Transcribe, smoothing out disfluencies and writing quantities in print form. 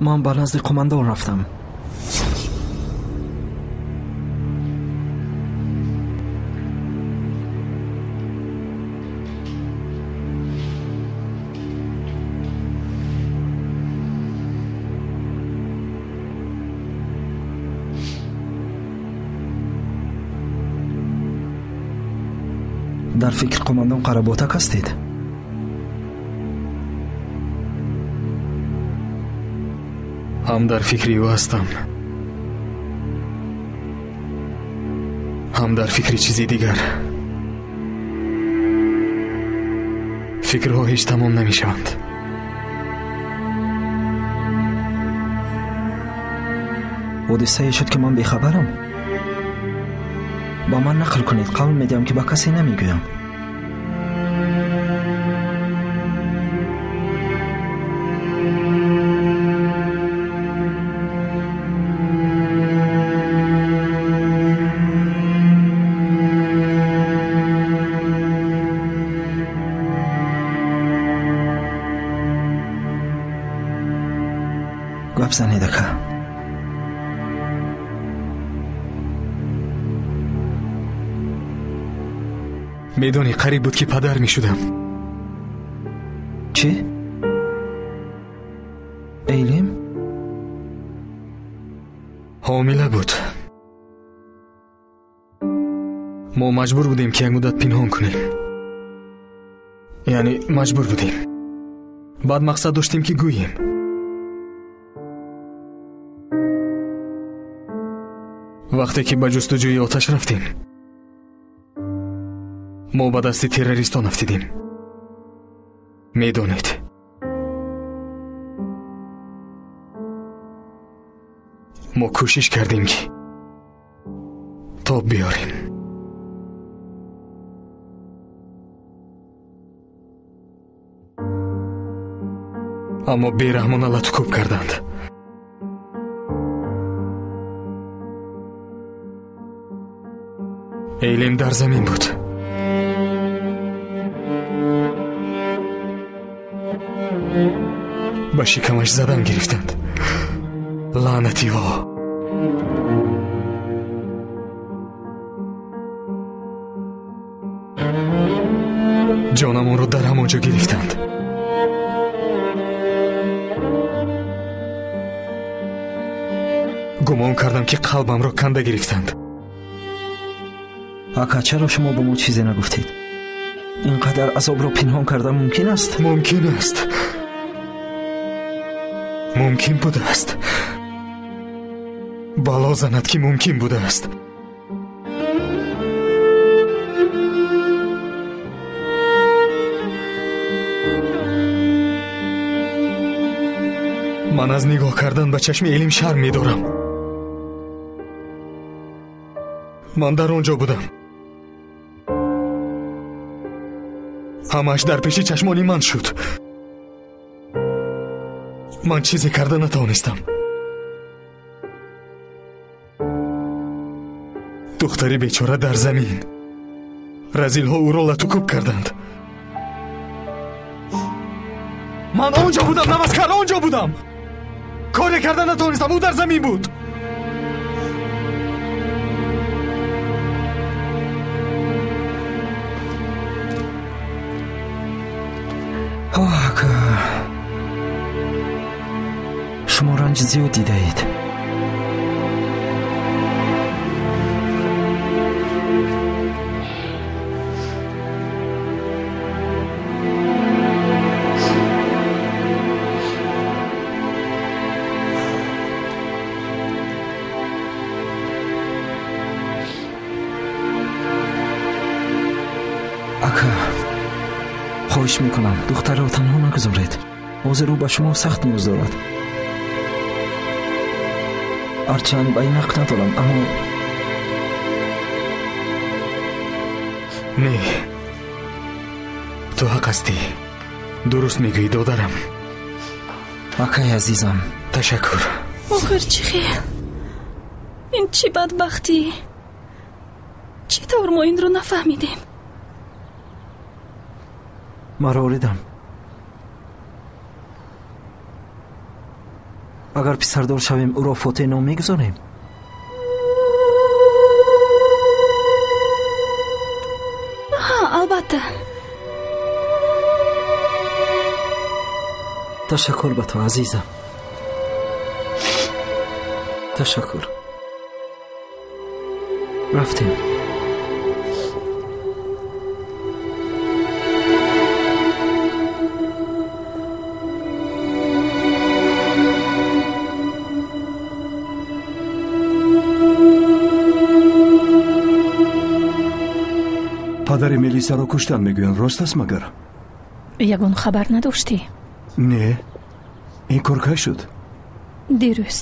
Ман ба назди қумандон рафтам. Дар фикр қумандон Қаработак ҳастед? Ҳам дар фикри ӯ ҳастам, ҳам дар фикри чизи дигар. Фикрҳо ҳеҷ тамом намешаванд. Ҳодисае шуд, ки ман бехабарам. Ба ман нақл кунед, қавл медиҳам, ки ба касе намегӯям. Гап занед, ака. Медонӣ, қариб буд, ки падар мешудам. Чӣ? Эйлим? Ҳомила буд. Мо маҷбур будем, ки як муддат пинҳон кунем. Яъне маҷбур будем. Баъд мақсад доштем, ки гӯем. Вақте ки ба ҷустуҷӯи оташ рафтем, мо ба дасти террористон афтидем. Медонед, мо кӯшиш кардем, ки тоб биёрем. Аммо бераҳмона латукӯб карданд. Эйлим дар замин буд. Ба шикамаш задан гирифтанд. Лаънатиҳо. Ҷонамонро дар ҳамон ҷо гирифтанд. Гумон кардам, ки қалбамро канда гирифтанд. Ака, чаро шумо ба мо чизе нагуфтед? Ин қадар азобро пинҳон кардан мумкин аст? Мумкин аст. Мумкин будааст. Бало занад, ки мумкин будааст. Ман аз нигоҳ кардан ба чашми Элим шарм медорам. Ман дар он ҷо будам. Ҳамааш дар пеши чашмони ман шуд. Ман чизе карда натавонистам. Духтари бечора дар замин. Разилҳо ӯро латукӯб карданд. Ман он ҷо будам, наваскар, он ҷо будам. Коре карда натавонистам, ӯ дар замин буд. Ака, шумо ранҷ зиёд дидаед. Ака, хоҳиш мекунам, духтарро танҳо нагузоред. Ҳозир ӯ ба шумо сахт ниёз дорад. Ҳарчанд ба ин ҳақ надорам, аммо Не, ту ҳақ ҳастӣ. Дуруст мегӯӣ, додарам. Акаи азизам, ташаккур. Охир чӣ хел? Ин чӣ бадбахтӣ? Чӣ тавр мо инро нафаҳмидем? Мароридам. Агар писардор шавем, ӯро Фотеҳ ном мегузорем? Ҳа, албатта. Ташаккур ба ту, азизам, ташаккур. Рафтем. Падари Мелисаро куштан мегӯянд, рост аст магар? Ягон хабар надоштӣ? Не, ин кор кай шуд? Дирӯз.